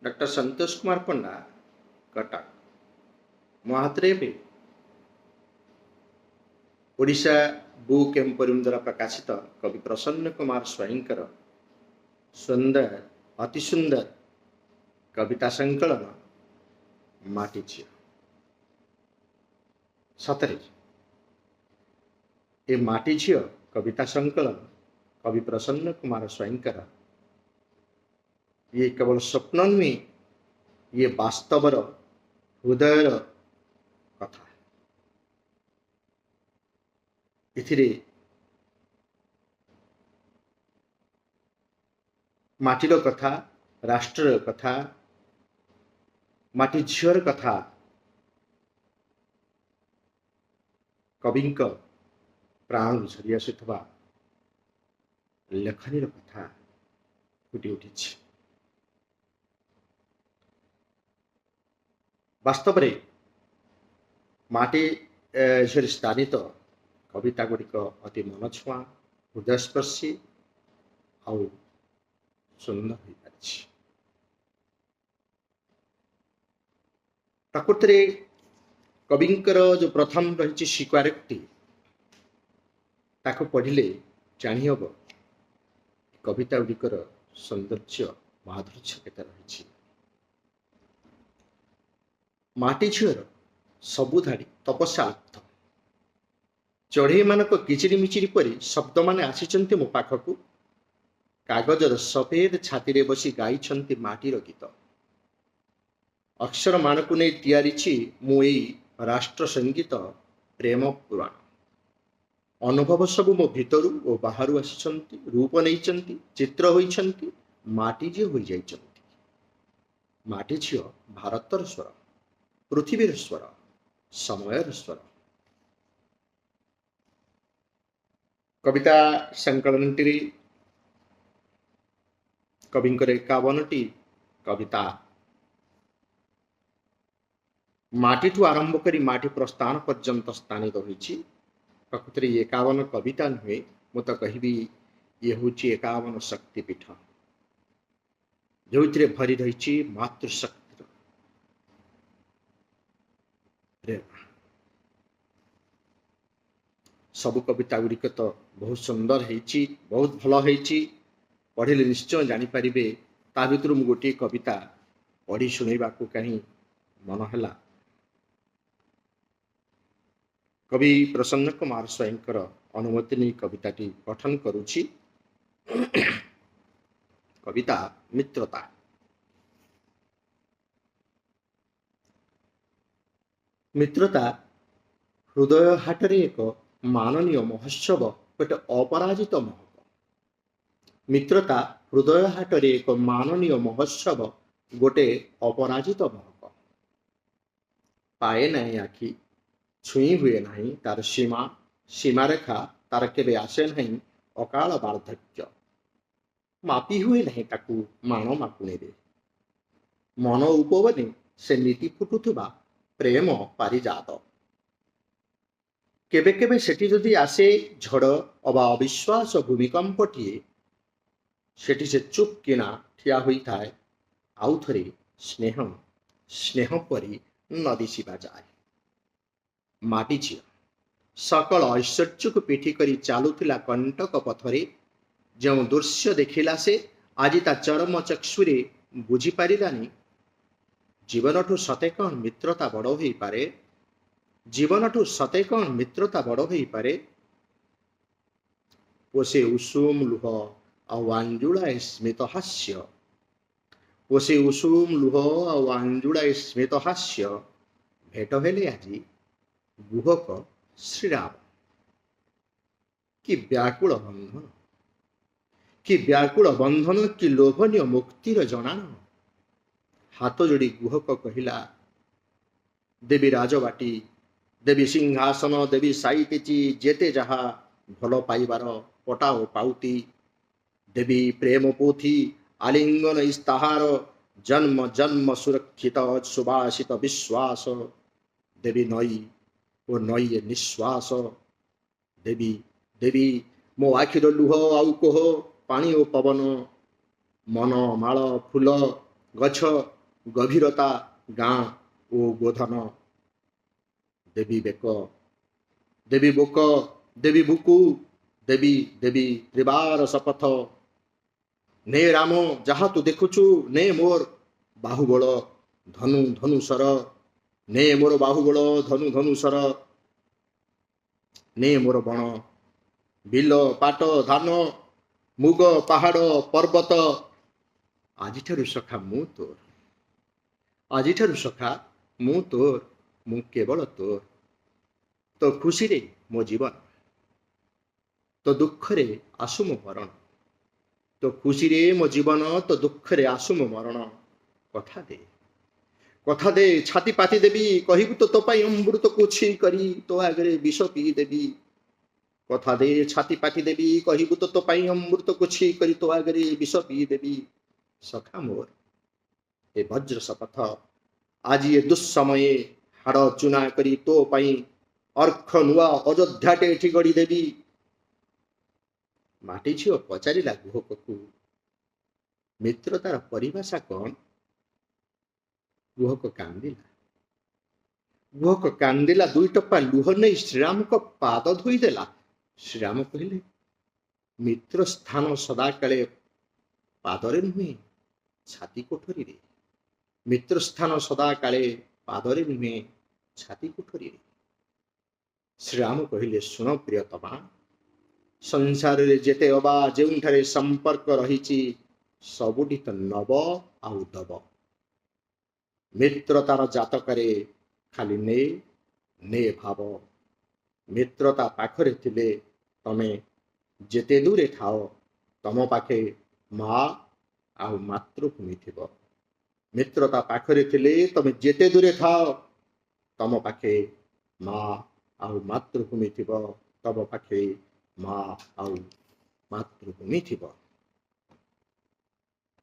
Doctor Santosh Kumar Panda, Cuttack. ମୋ ହାତରେ ଏବେ ଓଡ଼ିଶା ବୁକ୍ ଏମ୍ପୋରିୟମ୍ ଦ୍ୱାରା ପ୍ରକାଶିତ କବି ପ୍ରସନ୍ନ କୁମାର ସ୍ୱାଇଁଙ୍କର ସୁନ୍ଦର, ଅତି ସୁନ୍ଦର କବିତା ସଂକଳନ ମାଟି ଝିଅ। ସତରେ ଏ ମାଟି ଝିଅ କବିତା ସଂକଳନ କବି ପ୍ରସନ୍ନ କୁମାର ସ୍ୱାଇଁଙ୍କର ଇଏ କେବଳ ସ୍ୱପ୍ନ ନୁହେଁ, ଇଏ ବାସ୍ତବର ହୃଦୟର କଥା। ଏଥିରେ ମାଟିର କଥା, ରାଷ୍ଟ୍ରର କଥା, ମାଟି ଝିଅର କଥା କବିଙ୍କ ପ୍ରାଣରୁ ଝରି ଆସୁଥିବା ଲେଖନୀର କଥା ଫୁଟି ଉଠିଛି। ବାସ୍ତବରେ ମାଟି ଝିଅରେ ସ୍ଥାନିତ କବିତା ଗୁଡ଼ିକ ଅତି ମନଛୁଆଁ, ହୃଦୟସ୍ପର୍ଶୀ ଆଉ ସୁନ୍ଦର ହୋଇପାରିଛି। ପ୍ରକୃତରେ କବିଙ୍କର ଯେଉଁ ପ୍ରଥମ ରହିଛି ସ୍ୱୀକାରୋକ୍ତି, ତାକୁ ପଢ଼ିଲେ ଜାଣିହେବ କବିତା ଗୁଡ଼ିକର ସୌନ୍ଦର୍ଯ୍ୟ ମାଧୁର୍ଯ୍ୟ କେତେ ରହିଛି। ମାଟି ଝିଅର ସବୁ ଧାଡ଼ି ତପସ୍ୟା। ଚଢ଼େଇମାନଙ୍କ କିଚିରିମିଚିରି ପରି ଶବ୍ଦମାନେ ଆସିଛନ୍ତି ମୋ ପାଖକୁ। କାଗଜର ସଫେଦ ଛାତିରେ ବସି ଗାଇଛନ୍ତି ମାଟିର ଗୀତ। ଅକ୍ଷରମାନଙ୍କୁ ନେଇ ତିଆରିଛି ମୁଁ ଏଇ ରାଷ୍ଟ୍ର ସଙ୍ଗୀତ ପ୍ରେମ ପୁରାଣ। ଅନୁଭବ ସବୁ ମୋ ଭିତରୁ ଓ ବାହାରୁ ଆସିଛନ୍ତି, ରୂପ ନେଇଛନ୍ତି, ଚିତ୍ର ହୋଇଛନ୍ତି, ମାଟି ଝିଅ ହୋଇଯାଇଛନ୍ତି। ମାଟି ଝିଅ ଭାରତର ସ୍ୱର, ପୃଥିବୀର ସ୍ୱର, ସମୟର ସ୍ୱର। କବିତା ସଂକଳନଟିରେ କବିଙ୍କର 51ଟି କବିତା ମାଟିଠୁ ଆରମ୍ଭ କରି ମାଟି ପ୍ରସ୍ଥାନ ପର୍ଯ୍ୟନ୍ତ ସ୍ଥାନିତ ହୋଇଛି। ପ୍ରକୃତରେ 51 କବିତା ନୁହେଁ, ମୁଁ ତ କହିବି ଇଏ ହେଉଛି 51 ଶକ୍ତିପୀଠ, ଯେଉଁଥିରେ ଭରି ରହିଛି ମାତୃଶକ୍ତିର ପ୍ରେରଣା। ସବୁ କବିତା ଗୁଡ଼ିକ ତ ବହୁତ ସୁନ୍ଦର ହେଇଛି, ବହୁତ ଭଲ ହେଇଛି, ପଢ଼ିଲେ ନିଶ୍ଚୟ ଜାଣିପାରିବେ। ତା ଭିତରୁ ମୁଁ ଗୋଟିଏ କବିତା ପଢ଼ି ଶୁଣାଇବାକୁ କାହିଁ ମନ ହେଲା। କବି ପ୍ରସନ୍ନ କୁମାର ସ୍ୱାଇଁଙ୍କର ଅନୁମତି ନେଇ କବିତାଟି ପଠନ କରୁଛି। କବିତା ମିତ୍ରତା। ମିତ୍ରତା ହୃଦୟ ହାଟରେ ଏକ ମାନନୀୟ ମହୋତ୍ସବ, ଗୋଟେ ଅପରାଜିତ ମହକ। ମିତ୍ରତା ହୃଦୟ ହାଟରେ ଏକ ମାନନୀୟ ମହୋତ୍ସବ, ଗୋଟେ ଅପରାଜିତ ମହକ। ପାଏ ନାହିଁ ଆଖି, ଛୁଇଁ ହୁଏ ନାହିଁ ତାର ସୀମା, ସୀମାରେଖା ତାର କେବେ ଆସେ ନାହିଁ ଅକାଳ ବାର୍ଦ୍ଧକ୍ୟ। ମାପି ହୁଏ ନାହିଁ ତାକୁ ମାଣ ମାପୁଣିରେ। ମନ ଉପବନେ ସେ ନୀତି ଫୁଟୁଥିବା ପ୍ରେମ ପାରିଜାତ। କେବେ କେବେ ସେଠି ଯଦି ଆସେ ଝଡ଼ ଅବା ଅବିଶ୍ୱାସ ଭୂମିକମ୍ପଟିଏ, ସେଠି ସେ ଚୁପ୍ କିନା ଠିଆ ହୋଇଥାଏ, ଆଉ ଥରେ ସ୍ନେହ ସ୍ନେହ ପରି ନ ଦିଶିବା ଯାଏ। ମାଟି ଝିଅ ସକଳ ଐଶ୍ୱର୍ଯ୍ୟକୁ ପିଠି କରି ଚାଲୁଥିଲା କଣ୍ଟକ ପଥରେ। ଯେଉଁ ଦୃଶ୍ୟ ଦେଖିଲା ସେ ଆଜି ତା ଚରମ ଚକ୍ଷୁରେ ବୁଝିପାରିଲାନି, ଜୀବନଠୁ ସତେ କ'ଣ ମିତ୍ରତା ବଡ଼ ହୋଇପାରେ? ଜୀବନଠୁ ସତେ କ'ଣ ମିତ୍ରତା ବଡ଼ ହୋଇପାରେ? ପୋଷେ ଉଷୁମ ଲୁହ ଆଉ ଆଞ୍ଜୁଳାଏ ସ୍ମିତ ହାସ୍ୟ, ପୋଷେ ଉଷୁମ ଲୁହ ଆଉ ଆଞ୍ଜୁଳାଏ ସ୍ମିତ ହାସ୍ୟ, ଭେଟ ହେଲେ ଆଜି ଗୁହକ ଶ୍ରୀରାମ। କି ବ୍ୟାକୁଳ ବନ୍ଧନ, କି ବ୍ୟାକୁଳ ବନ୍ଧନ, କି ଲୋଭନୀୟ ମୁକ୍ତିର ଜଣାଣ। ହାତ ଯୋଡ଼ି ଗୁହକ କହିଲା, ଦେବୀ ରାଜବାଟୀ, ଦେବୀ ସିଂହାସନ, ଦେବୀ ସାଇତିଚି ଯେତେ ଯାହା ଭଲ ପାଇବାର ପଟା ଓ ପାଉତି, ଦେବୀ ପ୍ରେମ ପୋଥି, ଆଲିଙ୍ଗନ ଇସ୍ତାହାର, ଜନ୍ମ ଜନ୍ମ ସୁରକ୍ଷିତ ସୁବାସିତ ବିଶ୍ୱାସ, ଦେବୀ ନଈ ଓ ନଈଏ ନିଶ୍ୱାସ, ଦେବୀ ଦେବୀ ମୋ ଆଖିର ଲୁହ ଆଉ କୋହ, ପାଣି ଓ ପବନ, ମନ ମାଳ ଫୁଲ, ଗଛ, ଗଭୀରତା, ଗାଁ ଓ ଗୋଧନ। ଦେବୀ ବେକ, ଦେବୀ ବୋକ, ଦେବୀ ବୁକୁ, ଦେବୀ ଦେବୀ ତ୍ରିବାର ଶପଥ। ନେ ରାମ, ଯାହା ତୁ ଦେଖୁଛୁ, ନେ ମୋର ବାହୁବଳ, ଧନୁ ଧନୁଶର, ନେ ମୋର ବାହୁବଳ, ଧନୁ ଧନୁଶର, ନେ ମୋର ବଣ, ବିଲ, ପାଟ, ଧାନ, ମୁଗ, ପାହାଡ଼, ପର୍ବତ। ଆଜିଠାରୁ ସଖା ମୁଁ ତୋର, ଆଜିଠାରୁ ସଖା ମୁଁ ତୋର, ମୁଁ କେବଳ ତୋର। ତୋ ଖୁସିରେ ମୋ ଜୀବନ, ତୋ ଦୁଃଖରେ ଆସୁ ମୋ ମରଣ। ତୋ ଖୁସିରେ ମୋ ଜୀବନ, ତୋ ଦୁଃଖରେ ଆସୁ ମୋ ମରଣ। କଥା ଦେ, କଥା ଦେ, ଛାତି ପାତି ଦେବି, କହିବୁ ତ ତୋ ପାଇଁ ଅମୃତକୁ ଛି କରି ତୋ ଆଗରେ ବିଷ ପିଇ ଦେବି। କଥା ଦେ, ଛାତି ପାତି ଦେବି, କହିବୁ ତ ତୋ ପାଇଁ ଅମୃତକୁ ଛି କରି ତୋ ଆଗରେ ବିଷ ପିଇ ଦେବି। ସଖା ମୋର, ଏ ବଜ୍ର ଶପଥ, ଆଜି ଏ ଦୁଃସମୟେ ହାଡ଼ ଚୁନା କରି ତୋ ପାଇଁ ଅର୍ଖ ନୂଆ ଅଯୋଧ୍ୟାଟେ ଏଠି ଗଢ଼ି ଦେବି। ମାଟି ଝିଅ ପଚାରିଲା ଗୁହକକୁ, ମିତ୍ରତାର ପରିଭାଷା କଣ? ଗୁହକ କାନ୍ଦିଲା, ଗୁହକ କାନ୍ଦିଲା, ଦୁଇ ଟୋପା ଲୁହ ନେଇ ଶ୍ରୀରାମଙ୍କ ପାଦ ଧୋଇଦେଲା। ଶ୍ରୀରାମ କହିଲେ, ମିତ୍ର ସ୍ଥାନ ସଦାକାଳେ ପାଦରେ ନୁହେଁ, ଛାତି କୋଠରୀରେ। ମିତ୍ର ସ୍ଥାନ ସଦାକାଳେ ପାଦରେ ନୁହେଁ, ଛାତି କୋଠରୀରେ। ଶ୍ରୀରାମ କହିଲେ, ଶୁଣ ପ୍ରିୟତମା, ସଂସାରରେ ଯେତେ ଅବା ଯେଉଁଠାରେ ସମ୍ପର୍କ ରହିଛି, ସବୁଠି ତ ନବ ଆଉ ଦବ। ମିତ୍ରତାର ଜାତକରେ ଖାଲି ନେ ନେ ଭାବ। ମିତ୍ରତା ପାଖରେ ଥିଲେ ତମେ ଯେତେ ଦୂରେ ଥାଅ, ତମ ପାଖେ ମା ଆଉ ମାତୃଭୂମି ଥିବ। ମିତ୍ରତା ପାଖରେ ଥିଲେ ତମେ ଯେତେ ଦୂରେ ଥାଅ, ତମ ପାଖେ ମା ଆଉ ମାତୃଭୂମି ଥିବ, ତମ ପାଖେ ମା ଆଉ ମାତୃଭୂମି ଥିବ।